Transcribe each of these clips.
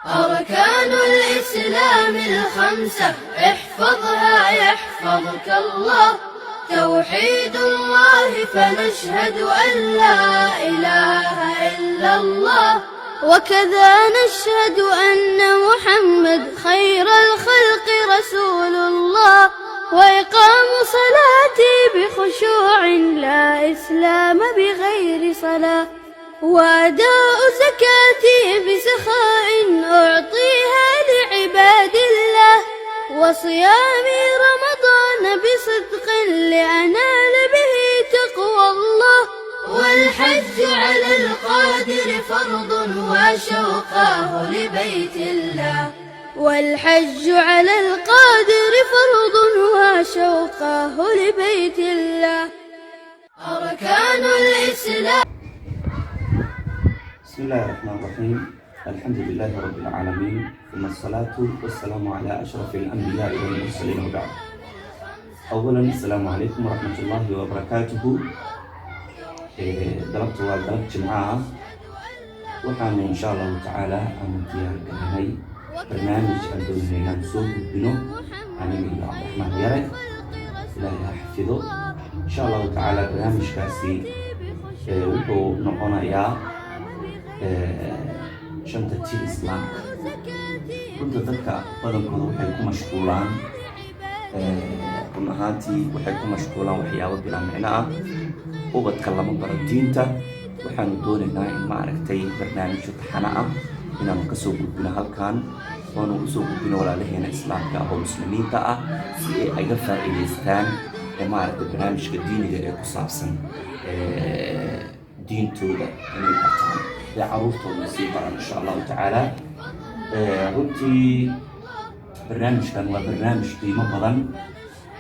أركان الإسلام الخمسة احفظها يحفظك الله. توحيد الله فنشهد أن لا إله إلا الله، وكذا نشهد أن محمد خير الخلق رسول الله. وإقام صلاتي بخشوع، لا إسلام بغير صلاة. وأداء زكاتي بسخاء، أعطيها لعباد الله. وصيامي رمضان بصدق، لأنال به تقوى الله. والحج على القادر فرض، وشوقاه لبيت الله. والحج على القادر فرض، وشوقاه لبيت الله. أركان الإسلام. بسم الله الرحمن الرحيم، الحمد لله رب العالمين، ثم الصلاة والسلام على أشرف الأنبياء والمرسلين، وبعد. أولا، السلام عليكم ورحمة الله وبركاته. Galabta waa galab Jimco ah. Waxaanu insha Allahu tacaala aanu diyaar galanay barnaamij aan doonayna inaan soo gudbino, aniga iyo Cabdiraxmaan Yare, Ilaahay ha xafido. Insha Allahu tacaala barnaamijkaasi wuxuu noqonayaa shanta tiir Islaamka. Runta dadka badankooda waxay ku mashquulaan, run ahaantii waxay ku mashquulaan waxyaabo bilaa micno ah. Ubadka lama baro diinta. Waxaanu doonaynaa in, ma aragtay, barnaamijyo taxano ah inaanu kasoo gudbino halkan, oonu usoo gudbino walaalaheena Islaamka ah oo Muslimiinta ah, si ay aga faa'iidaystaan ee, ma aragtay, barnaamijka diiniga ee ku saabsan diintooda inay bartaan ee caruurtooda sii baran, insha Allahu tacaala. Runtii barnaamijkan waa barnaamij qiimo badan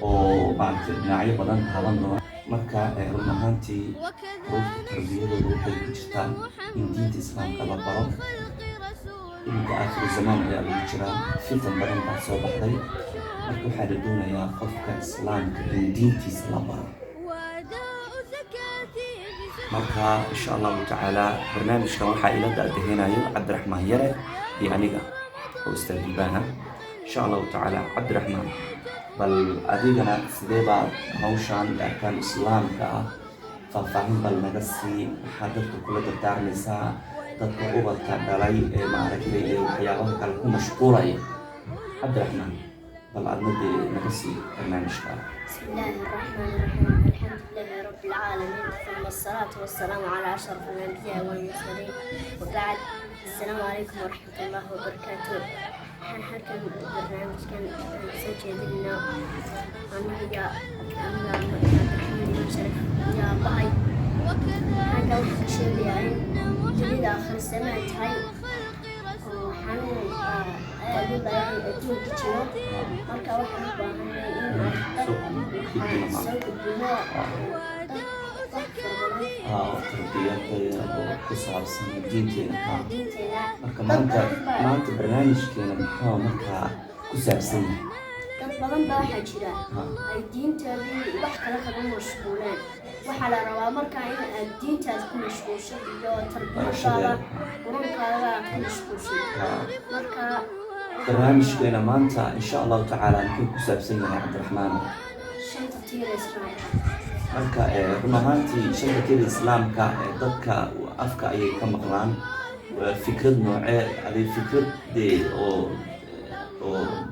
oo, ma aragtay, dhinacyo badan taaban doona. Marka run ahaantii caruurta tarbiyadooda waxay ku jirtaa in diinta Islaamka la baro. Iminka aakhir zamaan ayaa lagu jiraa, fitan badan baa soo baxday. Marka waxaa la doonayaa qofka Islaamka in diintiisa la baro. Marka insha Allahu tacaala barnaamijkan waxaa ila daadaheynayo Cabdiraxmaan Yare iyo aniga oo Ustaad Libaana, insha Allahu tacaala. Cabdiraxmaan, bal adigana sidee baad hawshan arkaan Islaamka ah faahfaahin bal naga sii? Maxaa dadka kula dardaarmaysaa, dadka ubadka dhalay ee, ma aragtay, ee waxyaabaha kale ku mashquulaya? Cabdiraxmaan, bal adna dee naga sii barnaamijka. بسم الله الرحمن الرحيم، الحمد لله رب العالمين، ثم الصلاة والسلام على أشرف الأنبياء والمرسلين، وبعد، السلام عليكم ورحمة الله وبركاته. Waxaan halkan barnaamijkan aan soo jeedinaa aniga Cabdiraxmaan Sharaf iyo aabbahay. Halkan waxaan ka sheegayaa in dunida aakhir zamaan tahay oo xanuun ilaahay adduunka jiro. Marka waxaan u baahanay in aan dad soo gudbino dad wax fara badan. Tarbiyada oo ku saabsan diinteena. Diinteena. Marka dad maanta badan baa maanta barnaamijkeena maxaa markaa ku saabsan yahay? Dad badan baa waxaa jira ay diintoodii wax kale kaga mashquuleen. Waxaa la rabaa markaa in aad diintaad ku mashquulshid iyo tarbiyadaada, Barashadeeda. Qur-aankaaga aad ku mashquulshid. Marka Barnaamijkeena maanta insha Allahu tacaala muxuu ku saabsan yahay, Cabdiraxmaan? Shanta tiir Islaamka. Marka run ahaantii shanta tiir Islaamka dadka afka ayay ka maqlaan. Waa fikrad noocee aday fikrad dee oo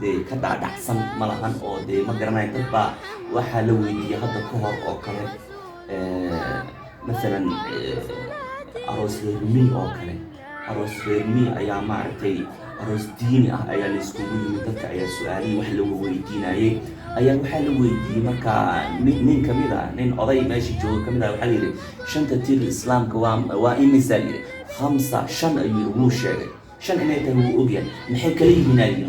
dee ka dhacdhacsan ma lahan oo dee ma garanayo. Dad baa waxaa la weydiiyey hadda ka hor oo kale, masalan aroos reer miyi oo kale. Aroos reer miyi ayaa, ma aragtay, aroos diini ah ayaa la iskugu yimid. Dadka ayaa su-aalihii wax lagu weydiinayay ayaa waxaa la weydiiyey. Marka nin kamid a, nin oday meesha jooga kamid ah, waxaa la yidhi: "Shanta tiir Islaamka waa imisaa?" Yidhi: "Khamsa," shan ayuu yidhi. Wuu sheegay shan inay tahay, wuu ogyahay. "Maxay kala yihiin?" aa yidhi.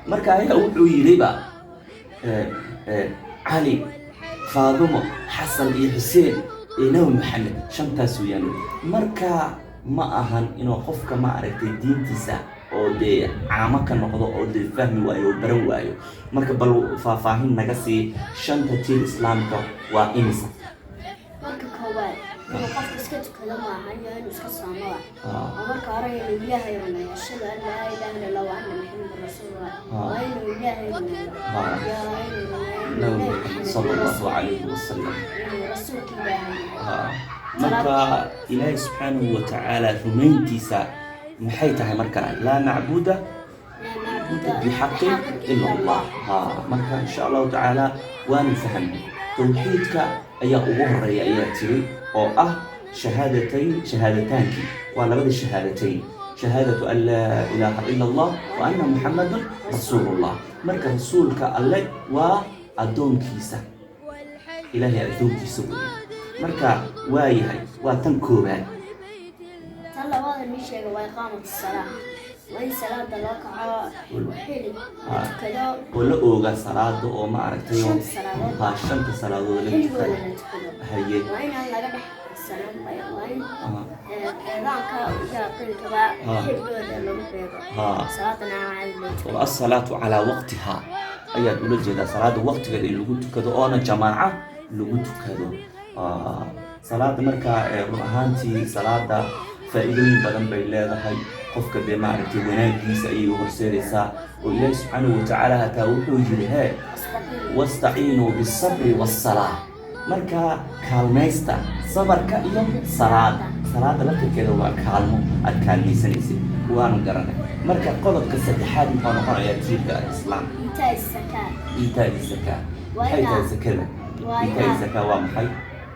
Marka ayaa wuxuu yidhiba Cali, Faadumo, Xasan iyo Xuseen iyo Nabi Maxamed, shantaas weeyaan. Marka ma ahan inuu qofka, ma aragtay, diintiisa oo dee caamo ka noqdo oo dee fahmi waayo oo baran waayo. Marka bal faahfaahin naga sii, shanta tiir Islaamka waa imisa? Marka koowaad Inuu qofka iska tukado maaha iyo inuu iska soomaba. Ah. Oo marka hore inuu Ilaahay rumeeyo, ashhadu an laa ilaaha illa Allah wa anna Muxamadan rasuulullah. Waa inuu Ilaahay rumeeyo Ah. iyo waa inuu rumeeyo Nabi Nabi Muxamed Maxamed sala Allahu calayhi wasalam. Inuu rasuulka Ilaahay yahay. Ah, marka Ilaahay subxaanahu wa tacaala rumayntiisa maxay tahay? Marka laa macbuuda laa macbuuda bixaqin ila Allah. Ha, marka insha Allahu tacaala waanu fahamnay. Towxiidka ayaa ugu horeeya ayaa tiri, oo ah shahaadatayn, shahaadataankii waa labada shahaadatayn, shahaadatu an laa ilaaha ila Allah wa anna Muxamadan rasuulullah. Marka rasuulka Alle waa addoonkiisa, Ilaahay addoonkiisa weeye. Marka waa yahay, waa tan koobaad. Tan labaada nii sheega waa iqaamatu salaa, waa in salaada loo kaco xili la tukado. Oo la ooga salaada oo ma aragtay oo Shanta salaadood. Ha, shanta salaadood la xilligooda tukado. La tukado. Haye. Waa inaan laga dhex sanan, waa in eedaanka iyo aqiinkaba xilligooda lagu beego. Salaadana aan caadi loo tukado. Oo asalaatu calaa waqtiha ayaad ula jeedaa, salaada waqtigeeda in lagu tukado oona jamaaca lagu tukado. Salaada marka run ahaantii salaada faa'iidooyin badan bay leedahay. Qofka dee maaragtay wanaagiisa ayay u horseedaysaa, oo Ilaahi subxaanahu watacaala hataa wuxuu yidhi hee: wastaciinuu bisabri wassalaa. Marka kaalmaysta sabarka iyo salaada. Salaada laftirkeeda waa kaalmo aad kaalmaysanaysid. Waanu garanay. Marka qodobka saddexaad muxuu noqonayaa tiirka Islaamka? Iitaa zakaa. Iitaa zakaa. Waa Maxay tahay zakada? Waa Iitaa zakaa waa maxay?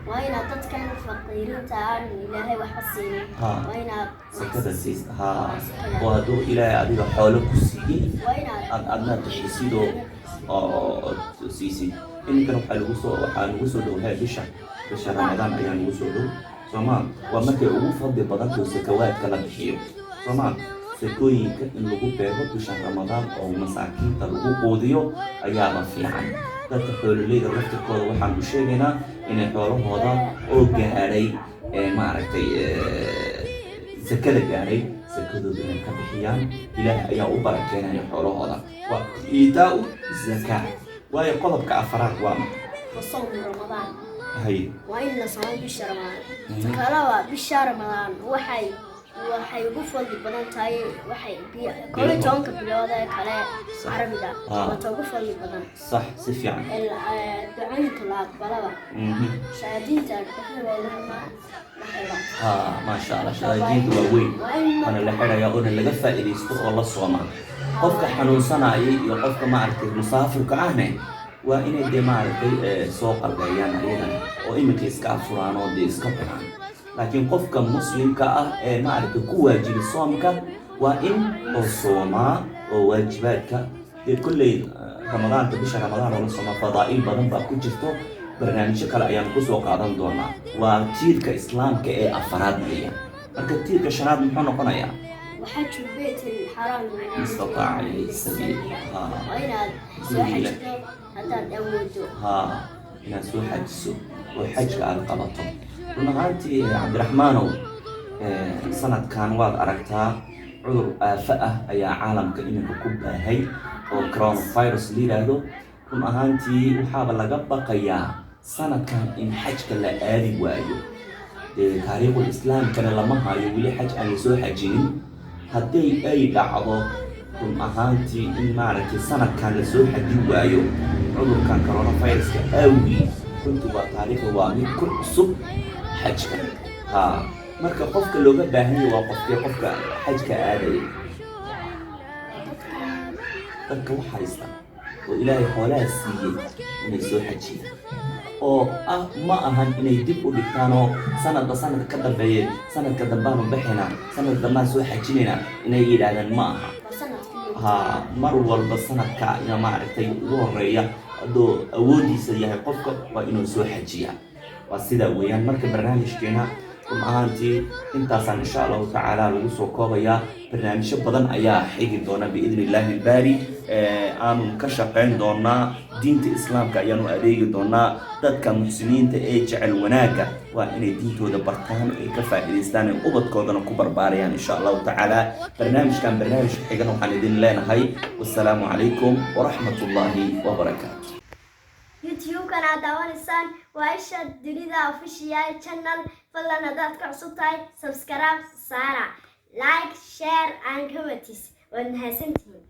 Waa inaad dadkan faqiiriinta aan Ilaahay waxba siinin waa inaad Sakada siis ha. Sakada. Oo hadduu Ilaahay adiga xoolo ku siiyey Waa inaad aad adna bixisid oo siisid. Iminkan waxaa lagu soo dhowhaa bisha Ramadaan ayaa lagu soo dhow, sooma? Waa markay ugu fadli badantao sakawaadka la bixiyo, sooma? Sakooyinka in lagu beego bisha Ramadaan oo masaakiinta lagu quudiyo ayaaba fiican. Dadka xoololeyda laftirkooda waxaan u sheegaynaa inay xoolahooda oo gaadhay ee maaragtay sakada gaadhay sakadooda inay ka bixiyaan. Ilaah ayaa u barakeenaya xoolahooda. Waa iitaa-u zakaa waayo. Qodobka afaraad waa maxay? Wa sawmu Ramadaan. Hay. Waa in la soomo bisha Ramadaan. Kalaba bisha Ramadaan waxay ugu fadli badan tahay waxay 11-ka bilood ee kale Carabiga. Waata ugu fadli badan. Sax, si fiican. Ducooyinka la aqbalaba. Shayaadiinta dhexdooda la xidho. Ha, maasha Allah, shayaadiinta waa weyn waana la xidhayaa, oona laga faa'iidaysto oo la soomaa. Qofka xanuunsanayay iyo qofka maaragtay musaafirka ahne waa inay dee maaragtay soo qalbeeyaan ayagana oo iminka iska afuraan oo dee iska cunaan. Laakiin qofka muslimka ah ee maaragtay ku waajiba soomka waa in oo soomaa oo waajibaadka dee kolley Ramadaanka, bisha Ramadaan oo la soomaa fadaa'il badan baa ku jirto. Barnaamijyo kale ayaan kusoo qaadan doonaa. Waa tiirka Islaamka ee afaraad weeyaan. Marka tiirka shanaad muxuu noqonayaa? وحج البيت الحرام من استطاع إليه سبيل. Waa inaad soo xajto haddaad awoodo. Ha, inaad soo xajiso oo xajka aad qabato. Run ahaantii Cabdiraxmaanow, sanadkan waad aragtaa cudur aafo ah ayaa caalamka iminka ku baahay oo coronavirus la yidhaahdo. Run ahaantii waxaaba laga baqayaa sanadkan in xajka la aadi waayo. Dee taariikhul Islaamkana lama hayo weli xaj aan la soo xajinin. Hadday ay dhacdo run ahaantii in maaragtay sanadkan la soo xajin waayo cudurkan coronaviruska awgii, runtii waa taariikhda, waa mid ku cusub xajka. Ha, marka qofka looga baahan yahay waa qofkee, qofka xajka aadaya? Dadka wax haysta oo Ilaahay xoolaha siiyey inay soo xajiyaan oo ah ma ahan inay dib u dhigtaan oo sanadba sanadka ka dambeeye, sanadka dambaanu baxaynaa, sanadka dambaan soo xajinaynaa inay yidhaahdaan ma aha. Waa sanadkii. Ha, mar walba sanadka ina maaragtay ugu horeeya hadduu awoodiisa yahay qofka waa inuu soo xajiyaa. Waa sidaa weeyaan. Marka barnaamijkeena run ahaantii intaasaan insha Allahu tacaala lagu soo koobayaa. Barnaamijyo badan ayaa xigi doona biidni Illaahi albaari. Aanu ka shaqayn doonaa diinta Islaamka, ayaanu adeegi doonaa. Dadka muxsiniinta ee jecel wanaagga waa inay diintooda bartaan, ay ka faa'iidaystaan, ay ubadkoodana ku barbaarayaan insha Allahu tacaala. Barnaamijkan barnaamijka xigan waxaan idin leenahay wasalaamu calaykum waraxmat ullaahi wabarakaatu. YouTube. YouTube-kan aad daawanaysaan waa Isha Dunida Official Channel. Fadlan haddaad ka cusub tahay, subscribe saara, like, share and comments. Waad mahadsantihiin.